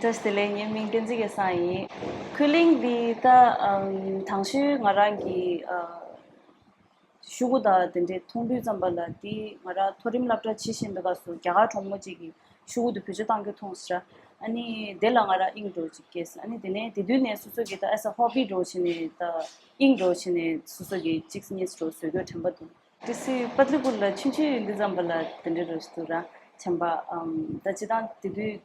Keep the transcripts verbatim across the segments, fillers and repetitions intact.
བཀྲ་ཤིས་བདེ་ལེགས། ངའི་མིང་བསྟན་འཛིན་སྐལ་བཟང་ཡིན། ཁུ་ལིང་འདི་ད་ཨམ་དང་ཤོས་ང་རང་གི་ཨ་ཤུ་གུ་དང་དེ་འདྲའི་མཐོང་དུས་ཙམ་པ་ལ། འདི་ང་རང་མཐོ་རིམ་སློབ་གྲྭ་ཕྱི་བཞིན་པའི་སྐབས་སུ་རྒྱ་གར་གྲོགས་མོ་གཅིག་གིས་ཤུ་གུ་དེ་བེད་སྤྱོད་བཏང་རྒྱུ་མཐོང་ཟེར། ཨ་ནི་དེ་ལ་ང་རང་དབྱིངས་འགྲོ་ཅིག་སྐྱེས། ཨ་ནི་དེ་ནས་དེ་དུས་ནས་སོ་སོ་གིས་ད་as a hobby་འགྲོ་བྱས་ནས་ད་དབྱིངས་འགྲོ་བྱས་ནས་སོ་སོ་གིས་གཅིག་གཉིས་འགྲོ་བཟོ་རྒྱུ་དྲན་པ་འདུག་ཏི་སི་པཏ་ལི་ཕུར་ལ་ཆུང་ཆུང་ཡིན་དུས་ཙམ་པ་ལ་དེ་འདྲ་རེད་འདུག་ར། དྲན་པ་ཨམ་ད་སྤྱིར་བཏང་དེ་དུས་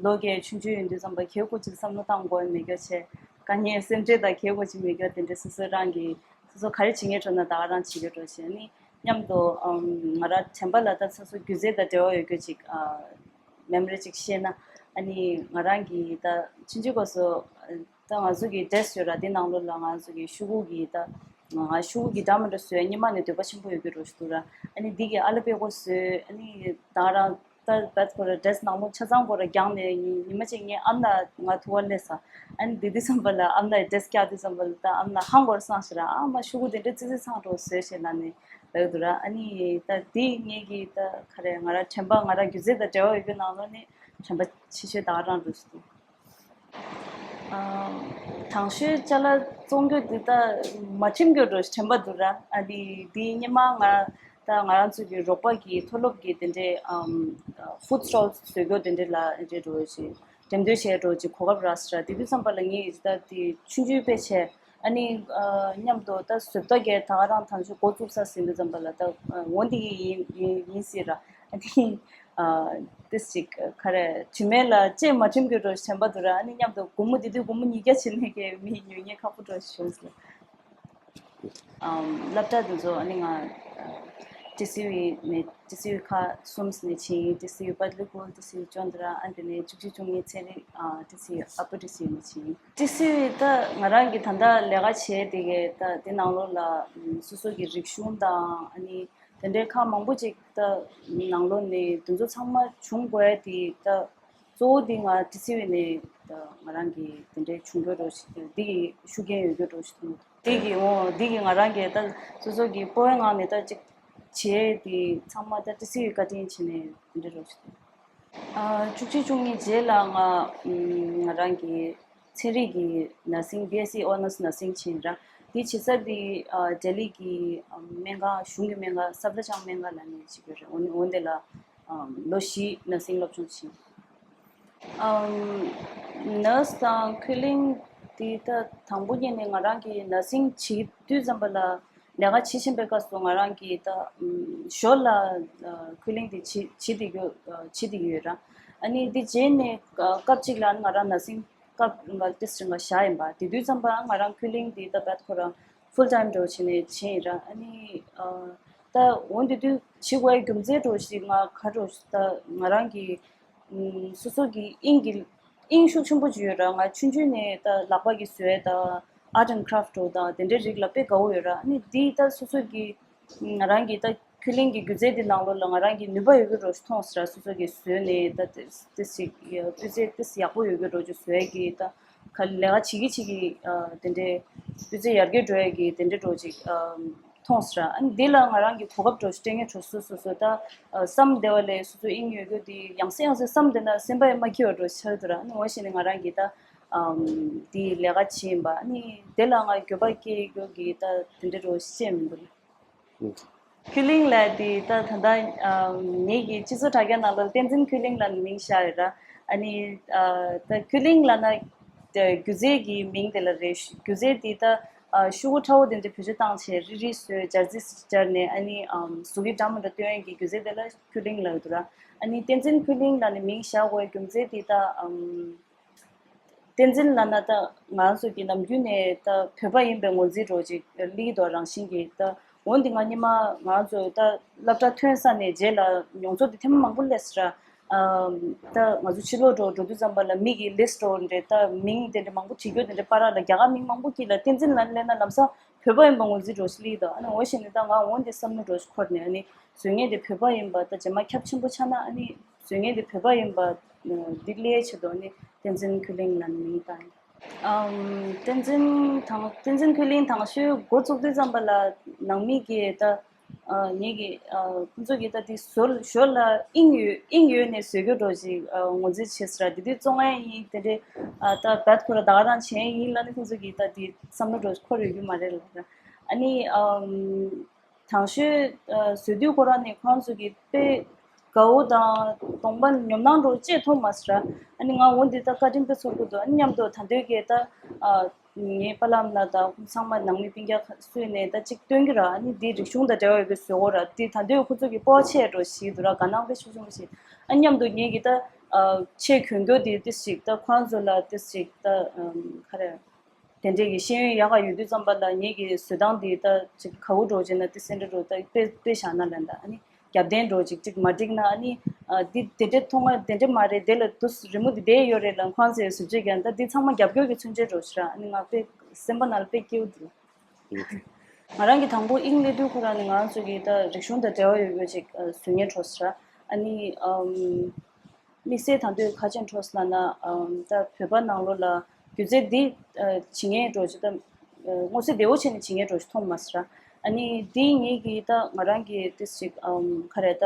ལོ་རྒས་ཆུང་ཆུང་ཡིན་དུས་ཙམ་པ་གལ་ཁོ་ཅིག་བསམ་བློ་བཏང་དགོས་མེད་རྒྱུ་བྱས། དཀའ་ངལ་སེམས་ཁྲལ་དང་གལ་ཁོ་ཅིག་མེད་རྒྱུ་དེ་འདྲ་སོ་སོ་རང་གིས་སོ་སོ་ག་རེ་བྱེད་ངེས་འགྲོ་ན་ད་ག་རང་བྱེད་རྒྱུ་འགྲོ་བྱས། ཨ་ནི་མཉམ་དུ་ཨམ་ང་རང་དྲན་པ་ལ་ད་སོ་སོ་སྒྱུ་རྩལ་དང་འབྲེལ་བ་ཡོད་རྒྱུ་ཅིག་ཨ་མེ་མོ་རི་ཅིག་བཤད་ན། ཨ་ནི་ང་རང་གིས་ད་ཆུང་ཆུང་སྐབས་སུ་ད་ང་ཚོ་གི་ཌེ་སི་ཡོད་ར། དེ་ནང་ལོགས་ལ་ང་ཚོ་གི་ཤུ་གུ་གི་ད་ང་ཤུ་གུ་གི་འདྲ་མི་འདྲ་བཟོས་སྔོན་མ་ནས་འདོད་པ་ཆེན་པོ་ཡོད་ཀྱི་རོ་ཞིག་འདུག་ར། ཨ་ནི་འདི་གི་ཨ་ལ་པད་ཀོ་བཟོས། ཨ་ནི་ད་རང་ད་བད་ཁོ་ར་ཌེ་སི་ནང་ལོགས་ཆ་ཚང་ཁོ་ར་བརྒྱངས་ནས་ཉི་ཉི་མ་གཅིག་ངའི་ཨམ་ལགས་ང་ཐུག་པར་སླེབས་ས། ཨ་ནི་འདི་དུས་ཙམ་པ་ལ་ཨམ་ལགས་ཌེ་སི་བཀྱག་དུས་ཙམ་པ་ལ་ད་ཨམ་ལགས་ཧང་གོ་ར་སངས་ཤིག་ར། ཨ་མ་ཤུ་གུ་དེ་འདྲ་ཙི་ཙི་ཚང་འགྲོ་བཟོས་ཞེས་ལབ་ནས་ལབ་འདུག་ར། ཨ་ནི་ད་འདི་ངེད་ཀྱི་ད་ག་རེ་ང་རང་དྲན་པ་ང་རང་སྒྱུ་རྩལ་དང་འབྲེལ་བ་ཡོད་པའི་ནང་ལོགས་ནས་དྲན་པ་ཆེ་ཤོས་ད་ག་རང་འགྲོ་ཞིག་འདུག་ཨ། དང་ཤོས་ཅ་ལག་བཙོང་རྒྱུ་འདི་ད་མ་ཁྲིམས་རྒྱུ་འགྲོ་དྲན་པ་འདུག་ར། ཨ་ནི་འདི་སྔོན་མ་ང་ད་ང་རང་ཚོ་གི་རོགས་པ་གི་མཐོ་སློབ་ཀྱི་དེ་འདྲའི་ཨམ་ཧྥུཌ་སི་ཊོལ་བཟོ་རྒྱུ་དེ་འདྲའི་ལ་རེད་འགྲོ་ཞིག་འགྲེམས་སྟོན་བྱས་འགྲོ་ཅིག་གོ་སྐབས་རག་ས་ར། དེ་དུས་ཙམ་པ་ལ་ངས་ད་དེ་ཆུང་ཆུང་དཔེ་བྱས། ཨ་ནི་ཨ་མཉམ་དུ་ད་བཟོ་ལྟ་གས་ད་ག་རང་དང་ཆུ་འགོ་བཙུགས་ས་ཟིན་དུས་ཙམ་པ་ལ་ད་འོན་ཏེ་ཡིན་ཡིན་ཡིན་སྲིད་ར། ཨ་ནི། ཨ་ཏི་ཞིག་ག་རེ་དྲི་མེད་ལ་ལྕེ་མ་གྲིམ་གྱི་འགྲོ་ཞིག་དྲན་པ་འདུག་ར། ཨ་ནི་མཉམ་དུ་སྒོར་མོ་དེ་དུས་སྒོར་མོ་ཉིས་བརྒྱ་བྱིན་ནས་ཀྱི་མི་ཉོ་ཉེས་ཁག་པོ་འགྲོ་ཞིག་བྱུང་སོང་། ཨམ་སློབ་གྲྭ་དེ་ཚོ་ཨ་ནི་ང་ཨ་ཏི་སི་ཡུ་ནས་ཏི་སི་ཡུ་ཁག་གསུམ་ནས་ཕྱིན། ཏི་སི་ཡུ་པཏ་ལི་ཕུར། ཏི་སི་ཡུ་ཅོན་དི་ར། ཨ་དེ་ནས་བཅུ་གཅིག་བཅུ་གཉིས་ཚན་རིག་ཨ་ཏི་སི་ཡུ་ཨ་པར་ཏི་སི་ཡུ་ནས་ཕྱིན། ཏི་སི་ཡུ་ད་ང་རང་གི་ད་ལྟ་ལས་ཀ་བྱས་དེ་གའི་ད་དེ་ནང་ལོགས་ལ་ཨམ་སོ་སོ་གི་རིག་གཞུང་དང་ཨ་ནི། དེ་འདྲའི་ཁག་མང་པོ་ཅིག་ད་ནང་ལོགས་ནས་དེ་ཚོ་ཚང་མ་བྱུང་དགོས་ཡ་དེ་ད་གཙོ་བོ་དེ་ང་ཏི་སི་ཡུ་ནས་ད་ང་རང་གི་དེ་འདྲའི་བྱུང་རྒྱུ་འགྲོ་ཞིག་འདི་གི་ཤུགས་རྐྱེན་ཡོད་རྒྱུ་འགྲོ་ཞིག་འདུག་འདི་གི་འོ་འདི་གི་ང་རང་གི་ད་སོ་སོ་གི་སྤོབས་པའི་ངང་ནས་ད་ཅིག་བྱས་དེ་ཚང་མ་ད་ཏི་སི་ཡུ་བཀའ་དྲིན་བྱས་ནས་དེ་འདྲ་འགྲོ་ཞིག་འདུག་ཨ་བཅུ་གཅིག་བཅུ་གཉིས་རྗེས་ལ་ང་ང་རང་གི་ཚན་རིག་གི་ནར་སིང་། བི་ཨེས་སི་ཨོ་ནར་སི་ནར་སིང་བྱས་ཡིན་ར། དེ་བྱེད་ས་དེ་ཨ་ལྡི་ལི་གི་ཨ་སྨན་ཁང་། གཞུང་གི་སྨན་ཁང་སབ་དར་ཇང་སྨན་ཁང་ལབ་ནས་བྱེད་ཀྱི་རེད། འོན་འོན་ཏེ་ལ་ཨ་ལོ་བཞི་ནར་སིང་སློབ་སྦྱོང་བྱས། ཨམ་ནར་སི་དང་ཁུ་ལིང་དེ་ད་དང་པོ་ཉིད་ནས་ང་རང་གི་ནར་སིང་བྱེད་དུས་ཙམ་པ་ལ། ལས་ཀ་བྱེད་བཞིན་པའི་སྐབས་སུ་ང་རང་གིས་ད་ཨམ་ཞོར་ལ་ཨ་ཁུ་ལིང་དེ་བྱེད་བྱེད་བསྡད་ཡོད། ཨ་བྱེད་བསྡད་ཀྱི་ཡོད་ར། ཨ་ནི་འདི་རྗེས་ནས་ཨ་སྐབས་གཅིག་ལ་ང་རང་ནར་སིང་སྐབས་རིང་ག་ཏིས་རིང་ག་བཞག་ཡིན་པ། དེ་དུས་ཙམ་པ་ང་རང་ཁུ་ལིང་དེ་ད་བད་ཁོ་རང་ཕུལ་ཊའིམ་འགྲོ་བྱས་ནས་བྱས་ཡིན་ར། ཨ་ནི་ཨ་ད་འོན་ཏེ་དུས་བྱེད་དགོས་ཡ་རྒྱུ་མཚན་འགྲོ་ཞིག་ང་ག་འགྲོ་ཞིག་ད་ང་རང་གི་ཨམ་སོ་སོ་གི་དབྱིངས་ཀྱི་དབྱིངས་ཤུགས་ཆེན་པོ་ཅིག་ཡོད་ར། ང་ཆུང་ཆུང་ནས་ད་ལག་པ་གི་བཟོ་ཡ་ད་ཨར་ཊི་ཨེན་ཌི་ཀ་རཕ་ཊི་འགྲོ་དང་དེ་འདྲའི་རིགས་ལ་དཔེ་དགའ་བོ་ཡོད་ར། ཨ་ནི་འདི་ད་སོ་སོ་གི་ང་རང་གི་ད་ཁུ་ལིང་གི་སྒྱུ་རྩལ་འདི་ནང་ལོགས་ལ་ང་རང་གི་ནུས་པ་ཡོད་རྒྱུ་འགྲོ་ཞིག་མཐོང་སོང་ར། སོ་སོ་གི་བཟོས་ནས་ད་ཏིས་ཏིས་ཅིག་སྤུས་ཚད་ཏིས་ཡག་པོ་ཡོད་རྒྱུ་འགྲོ་ཅིག་བཟོ་ཡ་གི་ད་ག་ལས་ཀ་བྱེད་ཀྱི་བྱེད་ཀྱི་ཨ་དེ་འདྲའི་སྤུས་ཚད་ཡར་རྒྱས་འགྲོ་ཡ་གི་དེ་འདྲའི་འགྲོ་ཅིག་ཨ་མཐོང་སོང་ར། ཨ་ནི་འདི་ལ་ང་རང་གི་གོ་སྐབས་འགྲོ་ཞིག་སྤྲད་མཁན་འགྲོ་སོ་སོ་སོ་ད་ཨ་བསམ་བསྡད་པ་ལས་སོ་སོ་དབྱིངས་ཡོད་རྒྱུ་དེ་ཡང་སེ་ཡང་སེ་བསམ་བསྡད་ན་སེམས་པ་ཡང་མ་སྐྱིད་པ་འགྲོ་ཆགས་འདུག་ར། ཨ་ནི་འོ་བྱས་ནས་ང་རང་གི་ད་ཨམ་དེའི་ལས་ཀ་བྱེད་ཡིན་པ། ཨ་ནི་དེ་ལ་ང་འགྱོད་པ་སྐྱེ་རྒྱུ་གི་ད་དེ་འདྲ་འགྲོ་བཤད་མི་འདུག་ཁུ་ལིང་ལབ་དེ་ད་ད་ལྟ་ཨམ་ངེད་ཀྱི་སྤྱི་ཚོགས་དྲ་རྒྱ་ནང་ལ་བསྟན་འཛིན་ཁུ་ལིང་ལབ་ནས་མིང་བཞག་ཡོད་ར། ཨ་ནི་ཨ་ད་ཁུ་ལིང་ལབ་ན་ད་སྒྱུ་རྩལ་གྱི་མིང་དེ་ལ་རེད། སྒྱུ་རྩལ་དེ་ད་ཨ་ཤུ་གུ་ཁྲ་བོ་དེ་འདྲ་བེད་སྤྱོད་བཏང་བྱས་རིལ་རིལ་བཟོས་སྦྱར་རྩི་སྦྱར་ནས། ཨ་ནི་ཨམ་གཟུགས་ཀྱི་འདྲ་མི་འདྲ་སྟོན་ཡས་ཀྱི་སྒྱུ་རྩལ་དེ་ལ་ཁུ་ལིང་ལབ་ཡོད་ར། ཨ་ནི་བསྟན་འཛིན་ཁུ་ལིང་ལབ་ནས་མིང་བཞག་དགོས་རྒྱུ་མཚན་དེ་ད་ཨམ། བསྟན་འཛིན་ལབ་ན་ད་ང་ཚོ་གི་ནམ་རྒྱུན་ནས་ད་བོད་པ་ཡིན་པའི་ངོས་འཛིན་འདྲ་ཅིག་སླེབས་འདུག་རང་བཞིན་གྱིས། ད་འོན་ཏེ་ང་སྔོན་མ་ང་ཚོ་ད་སློབ་གྲྭ་ཐོན་ས་ནས་རྗེས་ལ་མྱོང་ཚོར་དེ་ཐེངས་མ་མང་པོ་སླེབས་སོང་ར། ཨ་ད་ང་ཚོ་ཕྱི་ལོགས་འགྲོ་འགྲོ་དུས་ཙམ་པ་ལ་མི་གི་ལིས་ཊི་འདྲ་ད་མིང་དེ་འདྲ་མང་པོ་བྲིས་རྒྱུ་དེ་འདྲ་བར་ལ་རྒྱ་གར་མིང་མང་པོ་དཀྱིལ་ལ་བསྟན་འཛིན་ལབ་སླེབས་ན་ལམ་སང་བོད་པ་ཡིན་པའི་ངོས་འཛིན་འདྲ་ཞིག་སླེབས་འདུག་ཨ་ནི་འོ་བྱས་ནས་ད་ང་འོན་ཏེ་བསམ་བློ་འདྲ་ཞིག་འཁོར་ནས། ཨ་ནི་བཟོ་མཁན་དེ་བོད་པ་ཡིན་པ་ད་རྗེས་མ་ཁྱབ་ཆེན་པོ་ཆགས་ན། ཨ་ནི་བཟོ་མཁན་དེ་བོད་པ་ཡིན་པ་འདི་སླེབས་ཆེད་དུ་ནི་བསྟན་འཛིན་ཁུ་ལིང་ལབ་ནས་མིང་བཏགས་ཡིན། ཨམ་བསྟན་འཛིན་དང་བསྟན་འཛིན་ཁུ་ལིང་དང་ཤོས་འགོ་བཙུགས་དུས་ཙམ་པ་ལ་ནང་མི་གིས་ད་ ཨ། ངེད་ཀྱི་ཨ། ཁོང་ཚོ་གིས་ད་དེ་ཟོ་ཞོར་ལ་དབྱིངས་ཡོད་དབྱིངས་ཡོད་ནས་བཟོ་རྒྱུ་འདྲ་ཞིག་ཨ། ངོས་འཛིན་བྱས་སོང་ར། དེ་དུས་བཙོང་ཡ་ཡིན་དེ་འདྲའི་ཨ། ད་བད་ཁོ་ར་ད་ག་རང་བྱས་ཡིན་ལབ་ནས་ཁོང་ཚོ་གིས་ད་དེ་བསམ་བློ་འདྲ་ཞིག་འཁོར་ཡོད་རྒྱུ་མ་རེད་ལབ་ར། ཨ་ནི་ཨམ། དང་ཤོས་ཨ། བཟོ་དུས་ཁོ་རང་ནས་ཁོང་ཚོ་གིས་དཔེ་དགའ་བོ་དང་གདོང་པ་ཉོབ་སྣང་འདྲ་བོ་ཅིག་མཐོང་མ་སོང་ར། ཨ་ནི་ང་འོ་འདི་ད་བཀའ་དྲིན་དཔེ་ཚོར་གི་འདུག་ཨ་ནི་མཉམ་དུ་ད་དུང་གི་ད་ཨ། ངའི་པཱ་ལགས་ལ་དང་ཚང་མ་ནང་མི་སྤུན་ཀྱག་སུ་ཡིན་ནའི་ད་ཅིག་སྟོན་གྱི་ར། ཨ་ནི་འདི་རིག་གཞུང་དང་འབྲེལ་བ་ཡོད་པའི་བཟོ་བོ་ར། འདི་ད་དུང་ཁོ་ཚོ་གི་སྤོབས་པ་ཆེ་འགྲོ་ཞིག་འདུག་ར། དགའ་སྣང་དཔེ་ཤུགས་ཆེན་པོ་ཞིག་ཨ་མཉམ་དུ་ངེད་ཀྱི་ད་ཨ། ཆེད་གྱོན་གྱོན་དེ་ཏི་ཞིག་ད་ཁོང་ཚོ་ལ་ཏི་ཞིག་ད་ཨམ། ག་རེ། དེ་འདྲས་ཀྱི་ཤེས་ཡོན་ཡག་ག་ཡོད་དུས་ཙམ་པ་ལ་ངེད་ཀྱི་བཟོ་སྟངས་འདི་ད་ཅིག་ག་བོ་འགྲོ་བྱས་ན་ཏི་སེ་འདྲ་འགྲོ་ད་དཔེ་དཔེ་བཞག་ན་ལན་ད་ཨ་ནི། རྒྱབ་རྟེན་འགྲོ་ཅིག་ཅིག་མ་འགྲིག་ན་ཨ་ནི། ཨ། འདི་དེ་འདྲའི་མཐོང་བ་དེ་འདྲའི་མ་རེད། དེ་ལ་དུས་རི་མོ་འདི་བསྡད་ཡོད་རེད་ལ་ཁོང་ཚོས་བཟོ་བཅོས་ཀྱང་ད་འདི་ཚང་མ་རྒྱབ་སྐྱོར་གྱི་མཚོན་བྱེད་འགྲོ་ཤི་ར། ཨ་ནི་ང་དཔེ་སེམས་པ་ནང་ལ་དཔེ་སྐྱིད་པོ་འདུག་ང་རང་གི་དང་པོ་དབྱིངས་སླེབས་དུས་ཁོ་རང་ནི་ང་ཚོ་གི་ད་རིག་གཞུང་དང་འབྲེལ་བ་ཡོད་པོ་ཅིག་བཟོ་ཉེན་འགྲོ་ཤི་ར། ཨ་ནི། ཨམ། དམིགས་བསལ་ད་དུང་ག་ཅན་འཕྲོས་ལབ་ན། ཨམ། ད་བོད་པ་ནང་ལོགས་ལ་སྒྱུ་རྩལ་འདི་ཨ། བྱེད་མཁན་འགྲོ་ཞིག་ད་ཨ། མངོན་གསལ་དོད་པོ་བྱས་ནས་བྱེད་མཁན་འགྲོ་ཞིག་མཐོང་མ་སོང་ར། ཨ་ནི་འདི་ངེད་ཀྱིས་ད་ང་རང་གི་ཏི་ཞིག་ཨམ། ག་རེ་ད་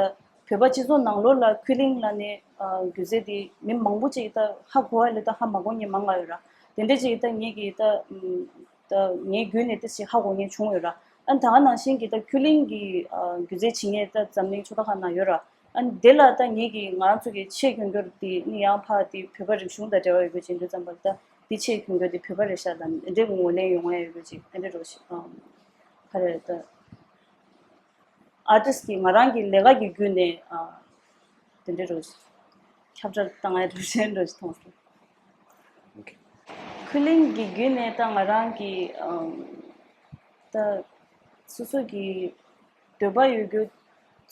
བོད་པ་སྤྱི་ཚོགས་ནང་ལོགས་ལ་ཁུ་ལིང་ལབ་ནས་ཨ། སྒྱུ་རྩལ་འདི་མི་མང་པོ་ཅིག་ད་ཧ་གོ་བ་ལས་ད་ཧ་མ་གོ་མཁན་མང་ང་ཡོད་ར། དེ་འདྲ་ཅིག་ད་ངེད་ཀྱིས་ད་ཨམ། ད་ངའི་བརྒྱུད་ནས་ཏི་ཞིག་ཧ་གོ་མཁན་བྱུང་ཡོད་ར། ཨ་ནི་ད་ག་ནང་བཞིན་གྱི་ད་ཁུ་ལིང་གི་ཨ། སྒྱུ་རྩལ་བྱེད་མཁན་ད་འཛམ་གླིང་ཕྱོགས་མཐའ་ཁག་ན་ཡོད་ར། ཨ་ནི་དེ་ལ་ད་ངེད་ཀྱིས་ང་རང་ཚོ་གི་ཆེད་གྱོན་གྱོན་དེ་ནི་ཡང་ཕར་དེ་བོད་པ་རིག་གཞུང་དང་འབྲེལ་བ་ཡོད་དགོས་ཅན་དུས་ཙམ་པར་ད་དེ་ཆེད་གྱོན་གྱོན་དེ་བོད་པ་རེད་ཤག་ལ་འདི་འདྲའི་ངོས་ལེན་ཡོང་ཡ་ཡོད་དགོས་ཅིག་དེ་འདྲ་རོ་ཞིག་ཨམ། ག་རེ་ད་ཨར་ཊིསི་གི་ང་རང་གི་ལས་ཀ་གི་བརྒྱུད་ནས་ཨ། དེ་འདྲ་རོ་ཞིག་ཁྱབ་བསྒྲགས་བཏང་ཡ་རུ་ཤན་རོ་ཞིག་མཐོང་སོང་། ཁུ་ལིང་གི་བརྒྱུད་ནས་ད་ང་རང་གི་ཨམ། ད་སོ་སོ་གི་འདོད་པ་ཡོད་རྒྱུ།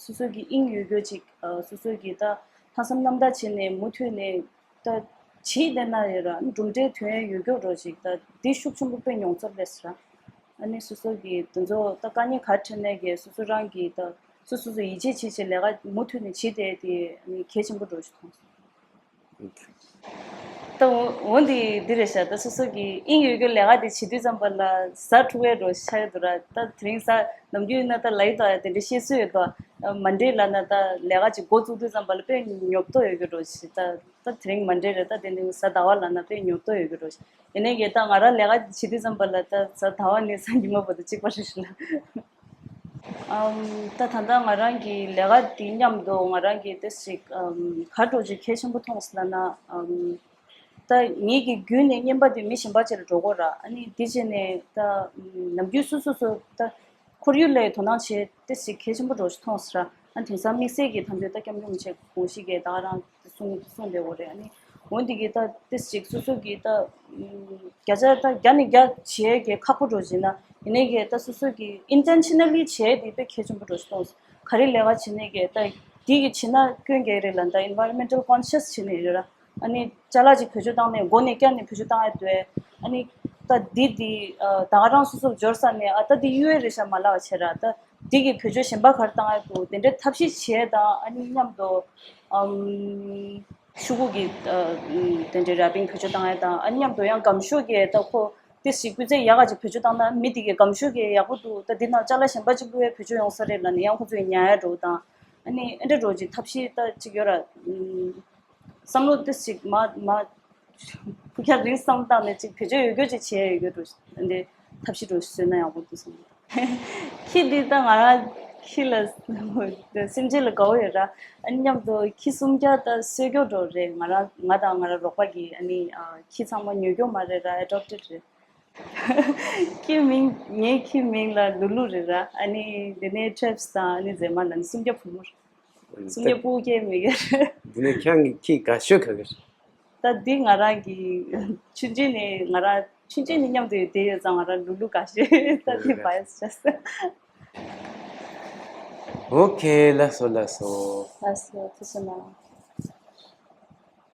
སོ་སོ་གི་དབྱིངས་ཡོད་རྒྱུ་ཅིག་ཨ། སོ་སོ་གི་ད་ལྷག་བསམ་རྣམ་དག་བྱས་ནས་མུ་མཐུད་ནས་ད་བྱེད་བསྡད་ན་ཡོད་ར། གྲུབ་འབྲས་ཐོན་ཡ་ཡོད་རྒྱུ་རོ་ཅིག་ད་འདི་ཤུགས་ཆེན་པོ་དཔེ་མྱོང་ཚོར་སླེབས་ར། ཨ་ནི་སོ་སོ་གི་དེ་ཚོ་ད་དཀའ་ངལ་ག་འཕྲད་ནས་གི་སོ་སོ་རང་གི་ད་སོ་སོ་སོ་ཡིད་ཆེས་བྱེད་བྱེད་ལས་ཀ་མུ་མཐུད་ནས་བྱེད་བསྡད་དེ་ཨ་ནི་གལ་ཆེན་པོ་རོ་ཞིག་མཐོང་སོང་། ད་འོ་འདི་འདི་རེད་ཤག་ད་སོ་སོ་གི་དབྱིངས་ཡོད་རྒྱུ་ལས་ཀ་དེ་བྱེད་དུས་ཙམ་པ་ལ་གཟའ་ཕྲུག་པའི་རོ་ཤ་ཡོད་དུ་ར། ད་དེ་རིང་གཟའ་ནམ་རྒྱུན་ཡིན་ན་ད་ལ་ཡི་དོ་ཡ་དེ་འདྲ་བཤད་སྲོལ་ཡོད་དོ། མན་ཌེ་ལབ་ན་ད་ལས་ཀ་ཅིག་འགོ་བཙུགས་དུས་ཙམ་པ་ལ་དཔེ་ཉོབ་ཏོ་ཡོད་རྒྱུ་རོ་ཞིག་ད་ད་དེ་རིང་མན་ཌེ་རེད། ད་དེ་ནི་གཟའ་ཟླ་བ་ལབ་ན་དཔེ་ཉོབ་ཏོ་ཡོད་རྒྱུ་རོ་ཞིག་ཡིན་ནའི་གི་ད་ང་རང་ལས་ཀ་བྱེད་དུས་ཙམ་པ་ལ་ད་གཟའ་ཟླ་བ་ནས་གཟའ་ཉི་མ་བར་དུ་གཅིག་པ་རེད་ཤག་ལ། ཨམ། ད་ད་ལྟ་ང་རང་གི་ལས་ཀ་དེ་མཉམ་དུ་ང་རང་གི་དེ་ཞིག་ཨམ། ག་འགྲོ་ཅིག་གལ་ཆེན་པོ་མཐོང་སོང་ལབ་ན་ཨམ། ད་ངེད་ཀྱི་བརྒྱུད་ནས་རྔན་པ་དེ་མི་གཞན་པ་ཅིག་ལ་འགྲོ་དགོས་ར། ཨ་ནི་དེ་བྱས་ནས་ད་ནམ་རྒྱུན་སོ་སོ་སོ་ད་ཁོར་ཡུག་ལ་དོ་སྣང་བྱེད་དེ་ཞིག་གལ་ཆེན་པོ་འགྲོ་ཞིག་མཐོང་སོང་ར། ཨ་ནི་དེང་སང་དམིགས་བསལ་གྱི་ད་འདོད་ད་སྐྱབས་མགོན་ཆེ་དགོངས་གཞི་གི་ད་ག་རང་གསུང་གསུང་བསྡད་ཡོད་རེད། ཨ་ནི་འོན་ཏེ་གི་ད་ཏི་ཞིག་སོ་སོ་གི་ད་ཨུམ། བརྒྱ་ཆ་ད་བརྒྱ་ནས་བརྒྱ་བྱེད་ཀྱི་ཁག་པོ་འགྲོ་བྱེད་ན་ཡིན་ནའི་གི་ད་སོ་སོ་གི་ཨིན་ཊེན་ཤི་ན་ལི་བྱེད་དེ་དཔེ་གལ་ཆེན་པོ་འགྲོ་ཞིག་མཐོང་སོང་། ག་རེ་ལས་ཀ་བྱེད་ནའི་གི་ད་འདི་གི་བྱེད་ན་སྐྱོན་ག་རེ་ལ་ད་ཨེན་ཝའི་རོན་མེན་ཊལ་ཀོན་ཤི་ཡས་བྱེད་ནས་ཡོད་ར། ཨ་ནི་ཅ་ལག་ཅིག་བེད་སྤྱོད་བཏང་ནས་མགོ་ནས་བསྐྱར་ནས་བེད་སྤྱོད་བཏང་ཡ་འདུག་ཨ་ནི་ད་འདི་འདི་ད་ག་རང་སོ་སོ་འབྱོར་ས་ནས་ཨ་ད་འདི་གཡུག་ཡས་རེད་ཤག་མ་ལབ་པ་བྱེད་ར། ད་འདི་གི་བེད་སྤྱོད་གཞན་པ་ག་རེ་བཏང་ཡ་འདུག་དེ་འདྲའི་ཐབས་ཤེས་བྱེད་དང་ཨ་ནི་མཉམ་དུ་ཨམ། ཤོག་གུ་གི་ཨ། དེ་འདྲའི་ར་བིང་བེད་སྤྱོད་བཏང་ཡ་དང་ཨ་ནི་མཉམ་དུ་ཡང་སྒམ་ཤོག་གི་ད་ཁོ་དེ་ཞིག་སྐུལ་ཚད་ཡག་ག་ཅིག་བེད་སྤྱོད་བཏང་ན་མི་དེ་གི་སྒམ་ཤོག་གི་ཡག་པོ་འདུག་ད་འདི་ནང་ཅ་ལག་གཞན་པ་ཅིག་བླུགས་ཡ་བེད་སྤྱོད་ཡོང་ས་རེད་ལབ་ནས་ཡང་ཁོ་ཚོས་ཉར་ཡ་འགྲོ་དང་ཨ་ནི་ཨེ་འདྲ་འགྲོ་ཅིག་ཐབས་ཤེས་ད་ཅིག་ཡོད་ར། བསམ་བློ་དེ་ཞིག་མ་མ་ཕུགས་རྒྱང་རིང་བསམ་བཏང་ནས་ཅིག་བེད་སྤྱོད་ཡོད་རྒྱུ་ཅིག་བྱས་ཡོད་རྒྱུ་འདུག་འདི་ཐབས་ཤེས་འདྲ་བཟོས་ན་ཡག་པོ་འདུག་བསམ། ཁྱི་འདི་ད་ང་རང་ཁྱི་ལ་སེམས་ཅན་ལ་དགའ་བོ་ཡོད་ར། ཨ་ནི་མཉམ་དུ་ཁྱི་སུམ་བརྒྱ་ད་གསོ་སྐྱོང་འགྲོ་རེད། ང་རང་ང་དང་ང་རང་རོགས་པ་གིས་ཨ་ནི་ཨ། ཁྱི་ཚང་མ་ཉོ་རྒྱུ་མ་རེད་ར། ཨེ་ཌོབ་ཊེཌ་རེད། ཁྱི་མིང་ངའི་ཁྱི་མིང་ལ་ལུ་ལུ་རེད་ར། ཨ་ནི་དེ་ནས་ཊེབ་སི་དང་ཨ་ནི་མཛེས་མ་ལ་ནི་སུམ་བརྒྱ་བུ་མོ་རེད། སུམ་བརྒྱ་སྤུ་གུ་སྐྱེ་མི་དགོས་རེད། དེ་ནས་ཁྱེད་རང་གི་ཁྱི་དགའ་ཤོས་ག་གི་རེད། ད་འདི་ང་རང་གི་ཆུང་ཆུང་ནས་ང་རང་ཆུང་ཆུང་ནས་མཉམ་དུ་བསྡད་ཡོད་ཙང་ང་རང་ལུ་ལུ་དགའ་ཤོས་ད་འདི་བ་ཡོད་ཤག་ཨོ་ཁེ། ལགས་སོ་ལགས་སོ། ལགས་སོ། ཐུགས་རྗེ་གནང་།